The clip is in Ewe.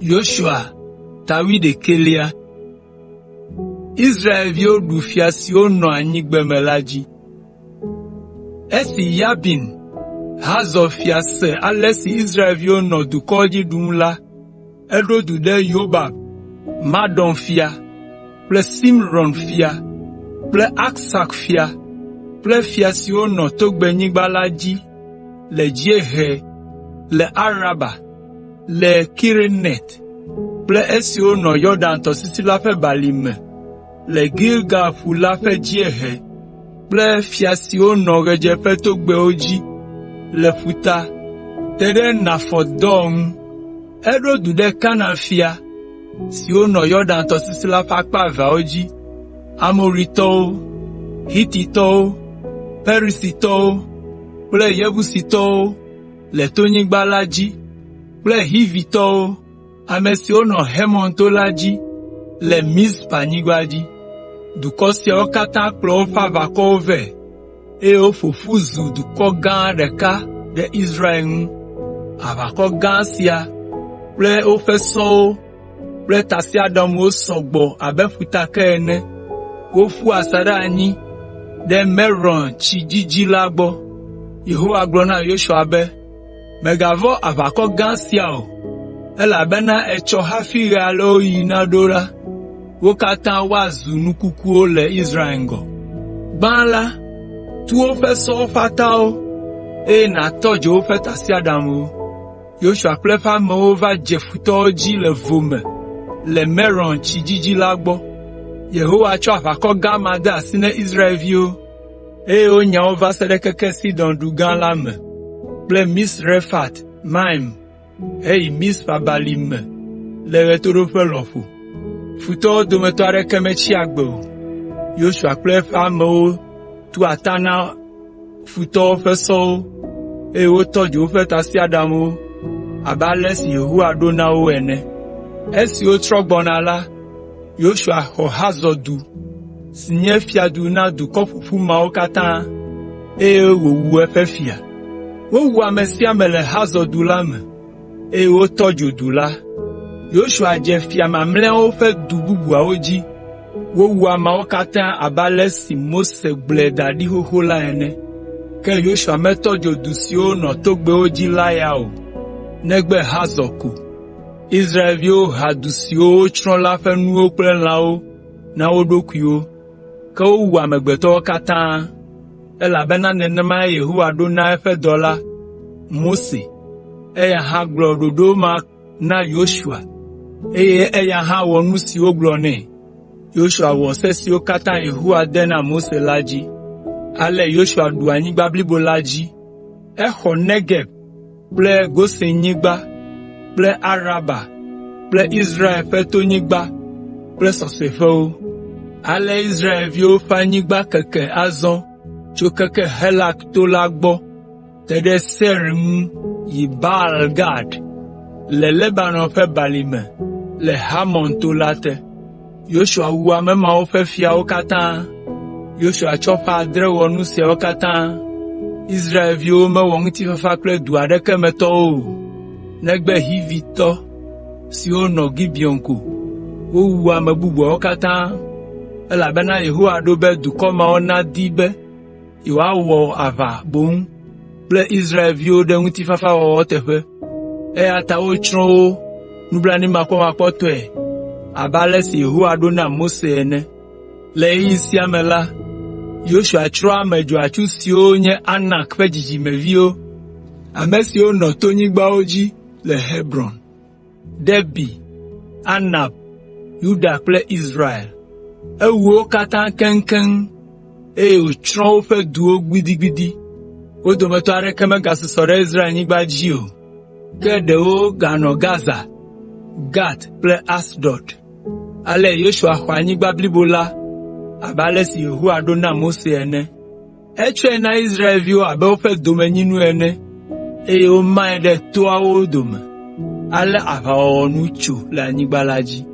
Yosua ta wuiɖekɛlia. Israelviwo ɖu fia siwo nɔ anyigbeme la dzi. Esi Yabin, Hazor fia se ale si Israelviwo nɔ dukɔwo dzi ɖum la, eɖo du ɖe Yobab, Madon fia kple Simron fia kple Aksak fia kple fia siwo nɔ togbɛnyigba la dzi le dziehe le Araba, le Kineret kple esiwo nɔ Yɔdan tɔsisi la ƒe balime le Gilgal ƒu la ƒe dziehe kple fia siwo nɔ ɣedzeƒetogbɛwo dzi le ƒuta te ɖe Nafɔt Dor ŋu. Eɖo du ɖe Kanaan fia siwo nɔ Yɔdan tɔsisi la ƒe akpa eveawo dzi, Amoritɔwo, Hititɔwo, Perizitɔwo kple Yebusitɔwo le tonyigba la dzi kple Hivitɔwo, ame siwo nɔ Hermon to la dzi le Mizpanyigba dzi. Dukɔ siawo katã kplɔ woƒe aʋakɔwo vɛ, eye woƒo ƒu zu dukɔ gã ɖeka ɖe Israel ŋu. Aʋakɔ gã sia kple woƒe sɔwo kple tasiaɖamwo sɔ gbɔ abe ƒutake ene. Woƒu asaɖa anyi ɖe Merom tsi dzidzi la gbɔ. Yehowa gblɔ na Yosua be, “Mègavɔ̃ aʋakɔ gã sia o, elabena etsɔ hafi ɣe aleawoɣi naɖo la, wo katã woazu nu kukuwo le Israel ŋgɔ. Gbã la, tu woƒe sɔwo ƒe atawo, eye nàtɔ dzo woƒe tasiaɖamwo.” Yosua kple eƒe amewo va dze futɔwo dzi le vo me le Merom tsi dzidzi la gbɔ. Yehowa tsɔ aʋakɔ gã ma de asi na Israelviwo, eye wonya wo va se ɖe keke Sidon du gã la me kple Misrefat Maim heyi Mizpa balime le ɣetoɖoƒe lɔƒo. Futɔwo dometɔ aɖeke metsi agbe o. Yosua kple eƒe amewo tu ata na futɔwo ƒe sɔwo, eye wotɔ dzo woƒe tasiaɖamwo abe ale si Yehowa ɖo na wo ene. Esi wotrɔ gbɔna la, Yosua xɔ Hazor du, si nye fiadu na dukɔ ƒoƒu mawo katã, eye wòwu eƒe fia. Wowu ame sia ame le Hazor du la me, eye wotɔ dzo du la. Yosua dze fia mamlɛawo ƒe du bubuawo dzi. Wowu ameawo katã abe ale si Mose gblɔe da ɖi xoxo la ene. Ke Yosua metɔ dzo du siwo nɔ togbɛwo dzi la ya o, negbe Hazor ko. Israelviwo ha du siwo wotsrɔ̃ la ƒe nuwo kple lãwo na wo ɖokuiwo, ke wowu amegbetɔwo katã, elabena nenemae Yehowa ɖo na eƒe dɔla, Mose. Eya hã gblɔ ɖoɖo ma na Yosua, eye eya hã wɔ nu si wogblɔ nɛ. Yosua wɔ se siwo katã Yehowa de na Mose la dzi. Ale Yosua ɖu anyigba blibo la dzi. Exɔ Negeb kple Gosenyigba kple Araba kple Israel ƒe tonyigba kple sɔsɔeƒewo. Ale Israelviwo ƒe anyigba keke azɔ tso keke Helak to la gbɔ te ɖe Seir ŋu yi Baal Gad le Lebanon ƒe balime le Hermon to la te. Yosua wu ame mawo ƒe fiawo katã. Yosua tsɔ ƒe adre wɔ nu siawo katã. Israelviwo mewɔ ŋutifafa kple du aɖeke me tɔwo o, negbe Hivitɔ siwo nɔ Gibeon ko. Wowu ame bubuawo katã, elabena Yehowa ɖo be dukɔ mawo nadi be yewoawɔ aʋa boŋ kple Israelviwo ɖe ŋutifafawɔwɔ teƒe, eya ta wotsrɔ̃ wo nublanuimakpɔmakpɔtɔe abe ale si Yehowa ɖo na Mose ene. Le ɣeyiɣi sia me la, Yosua tsrɔ̃ ame dzɔatsu siwo nye Anak ƒe dzidzimeviwo, ame siwo nɔ tonyigbawo dzi le Hebron, Debir, Anab, Yuda kple Israel. Ewu wo katã keŋkeŋ, eye wòtsrɔ̃ woƒe duwo gbidigbidi. Wo dometɔ aɖeke megasusɔ ɖe Israelnyigba dzi o, ke ɖewo ganɔ Gaza, Gat kple Asdod. Ale Yosua xɔ anyigba blibo la abe ale si Yehowa ɖo na Mose ene. Etsɔe na Israelviwo abe woƒe domenyinu ene, eye womae ɖe toawo dome. Ale aʋawɔwɔ nu tso le anyigba la dzi.